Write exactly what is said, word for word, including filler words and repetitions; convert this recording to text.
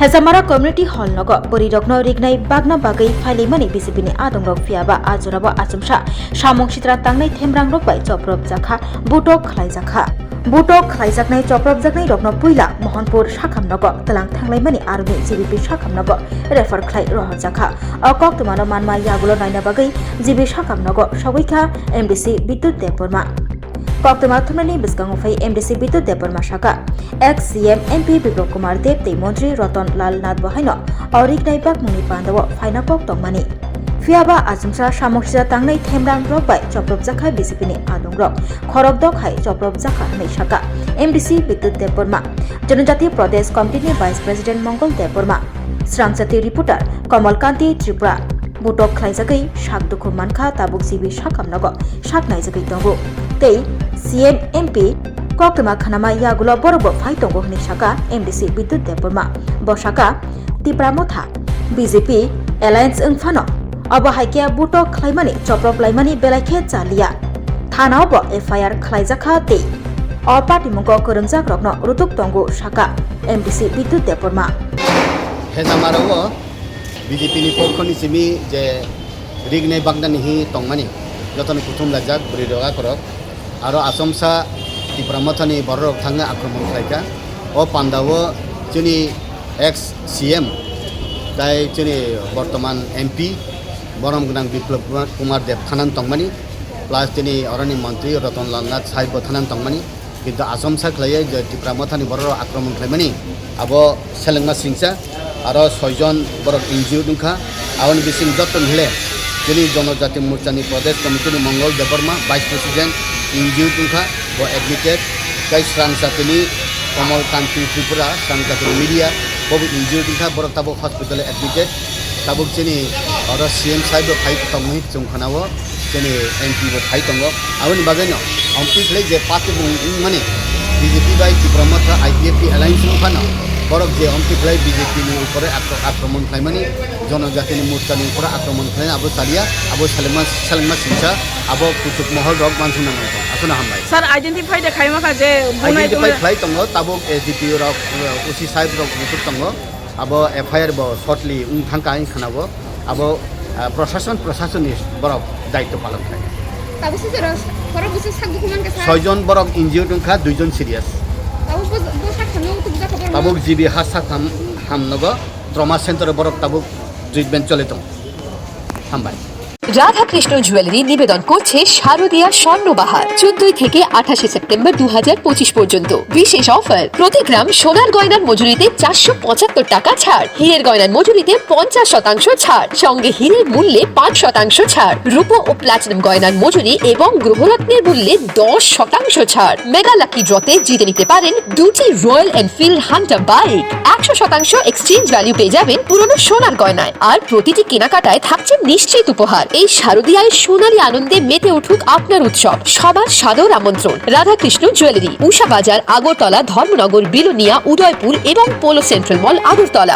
Hezamara Community Hall nogo bwrwirokno rignai bagna bagwi phailaimani B J P ni adongrok, phiyaba a jorao achomsa samung sitra tangnai themrangrok bai chopropjakha, butok khlaijakha. Butok khlaijaknai chopropjaknairokno puila Mohanpur sakham nogo twlang thanglaimani aroni G B P sakham nogo refer khlai rohorjakha. O koktwmano manma yagulo naina bagwi G B sakham nogo sogwikha M D C Bidyut Debbarma. Koktwma thumnani bwskango phai M D C Bidyut Debbarma saka, ex C M M P Biplab Kumar Deb tei Montri Ratan Lal Nath bo haino o rignai bakmungni pandao phaina kok tongmani. Phiyaba achomsa samung sitra tangnai themrangrok bai chopropjakha B J P ni adongrok, khorok dok hai chopropjakha hwnwi saka M D C Bidyut Debbarma, Janajati Pradesh Committee ni Vice President Mongol Debbarma, Srangchati reporter Kamal Kanti Tripura. Butok khlaijagwi sak dukhu mankha, tabuk G B sakham nogo sak naijagwi tongo tei C M M P koktwma khnama yagulo borokbo phai tongo hwnwi saka M D C Bidyut Debbarma. Bo saka, Tipra Motha, B J P alliance wng phano obo hai khe butok khlaimani, choprop laimani belai khe cha liya. Thanao bo F I R khlaijakha tei o patimungo kwrwngjakrokno rutuk tongo saka M D C Bidyut Debbarma. Hezamara o B J P ni pokho ni simi je rignai bagna ni hi tongmani, jotoni kuthum laijak bwrwi rok akorok. Aro achomsa Tipra Mothani bororok thangwi akromon khlaikha. O pandao chini ex C M tai chini bortoman M P borom gwnang Biplab Kumar Deb thanan tongmani, plus chini oroni montri Ratan Lal Nath sahib bo thanan tongmani. Kintu achomsa khlaiwi je Tipra Mothani bororok akromon khlaimani, abo selengma singcha, aro soijon borok injured wngkha. Aboni bising joto hile chini Jonojati Morchani Pradesh Committee ni Mongol Debbarma, Vice President, injured wngkha, bo admitted. Tei Srangchatini Kamal Kanti Tripura, Srangchatini media, bobo injured wngkha, borok tabuk hospital admitted. Tabuk chini oro C M sahib bo phai tongwi chwng khwnao. Chini M P bo phai tongo. Aboni bagwino omtwi khlai je party bo wngmani B J P bai Tipra Motha I P F T alliance wng phano borok je omtwi khlai B J P ni upore akro-, akromon khlaimani, Jonojatini Morchani upore akromon khlaimani abo chaliya, abo selengma, selengma singcha, abo kuchuk mohol rok mansukna nang tong. Aswkno hambai. Sir, identify de khaima kha je bunai identify khlai tongo, tabuk S D P O rok, uh, O C sahib rok muchuk tongo. Abo F I R bo shortly wng thangkha, ang khnabo. Abo, ah, prosason, prosasonni borok daityo palon khlai. Tabuk se jora khorok bwswk sak dukhu mankha, sir? Soijon borok injured wngkha, duijon serious. Tabuk bo, bo sak hamno tubujak kha borok? Tabuk G B ha sak ham, hamnogo trauma center borok tabuk treatment chole tongo. Hambai. Radhakrishna jewellery নিবেদন করছে শারদীয়া স্বর্ণবাহার, চোদ্দই থেকে আঠাশে সেপ্টেম্বর দু হাজার পঁচিশ পর্যন্ত। বিশেষ অফার, প্রতি গ্রাম সোনার গয়নার মজুরিতে চারশো পঁচাত্তর টাকা ছাড়, হীরের গয়নার মজুরিতে পঞ্চাশ শতাংশ ছাড়, সঙ্গে হীরের মূল্যে পাঁচ শতাংশ ছাড়, রূপো ও প্লাটিনাম গয়নার মজুরি এবং গ্রহরত্নের মূল্যে দশ শতাংশ ছাড়। মেগা লাকি ড্রতে জিতে নিতে পারেন দুটি রয়্যাল এনফিল্ড হান্টার বাইক। একশো শতাংশ এক্সচেঞ্জ ভ্যালু পেয়ে যাবেন পুরনো সোনার গয়নায়। আর প্রতিটি কেনাকাটায় থাকছে নিশ্চিত উপহার। এই শারদীয়ায় সোনালী আনন্দে মেতে উঠুক আপনার উৎসব। সবার সাদর আমন্ত্রণ। রাধাকৃষ্ণ জুয়েলারি, উষা বাজার, আগরতলা, ধর্মনগর, বিলোনিয়া, উদয়পুর এবং পোলো সেন্ট্রাল মল, আগরতলা।